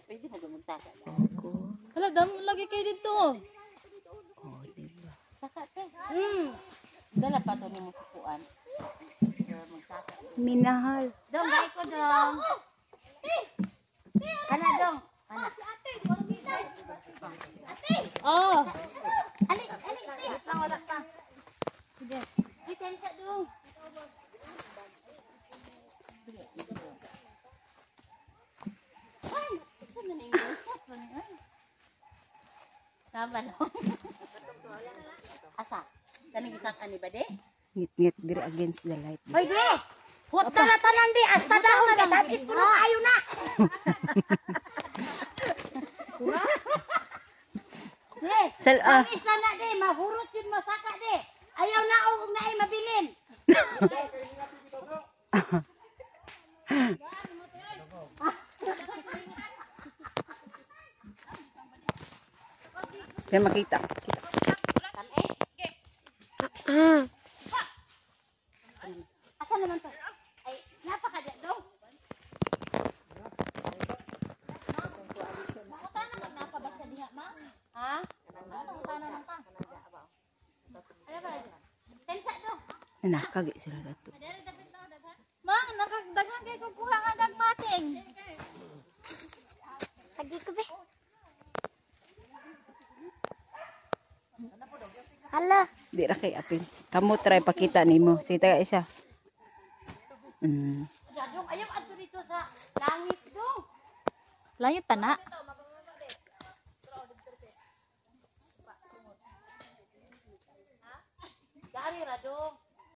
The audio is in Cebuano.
Pwede mo gumuntaka. Ako. Hala, damo lagi kayo dito. Oh, di ba? Saka te. Dala pa to nimo sa kuan. Magtaka. Minahal. Dong, bye ko dong. Kana dong. Kana. Oh. Ali, ali, ali. Lang wala pa. Sige. Ay, tensa dong. Ay, isa man ang usap man ay. Tama lang. Asa? Kani gisak ani ba de? Ngit-ngit diri against the light. Hoy de. Hot na tanan de hasta dahon ka tapis kuno ayo na. De, Sal ah. tamis na na de, mahurot yun masaka de. Ayaw na og naay mabilin. Kaya makita. Kita. Asa naman to? Ay, napaka di dong. Mangutana man na pa ba siya diha, ma? Ha? Mangutana man ka. Ano ba? Tensa dong. Nanakagi sila dato. Ma, nakagdaghan kay kog kuha nga gagmating. Pagi ko be. Hala. Di ra kay apil. Kamo try pakita nimo. Sige taga isa. Dong, ayaw adto dito sa langit dong. Langit pa na. Dari ra dong.